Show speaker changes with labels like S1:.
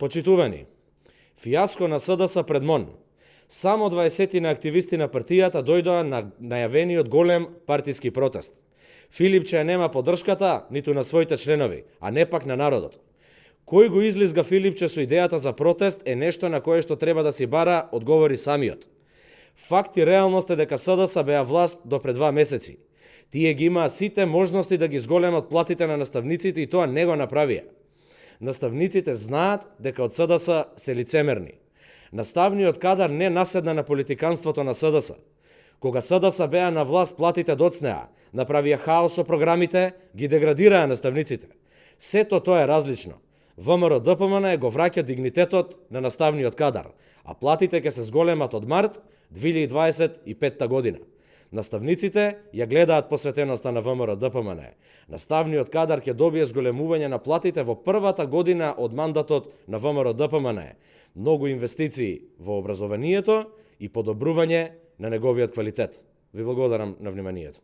S1: Почитувани, фијаско на СДС пред МОН. Само 20 на активисти на партијата дојдоа на најавениот голем партиски протест. Филипче нема поддршката ниту на своите членови, а не пак на народот. Кој го излизга Филипче со идејата за протест е нешто на кое што треба да си бара одговори самиот. Факт и реалност е дека СДС беа власт до пред 2 месеци. Тие ги имаа сите можности да ги зголемат платите на наставниците и тоа не го направија. Наставниците знаат дека од СДС се лицемерни. Наставниот кадар не наседна на политиканството на СДС. Кога СДС беа на власт, платите доцнеа, направија хаос со програмите, ги деградираа наставниците. Сето тоа е различно. ВМРО ДПМН го враќа дигнитетот на наставниот кадар, а платите ќе се зголемат од март 2025 година. Наставниците ја гледаат посветеноста на ВМРО ДПМН. Наставниот кадар ќе добие зголемување на платите во првата година од мандатот на ВМРО ДПМН. Многу инвестиции во образованието и подобрување на неговиот квалитет. Ви благодарам на вниманието.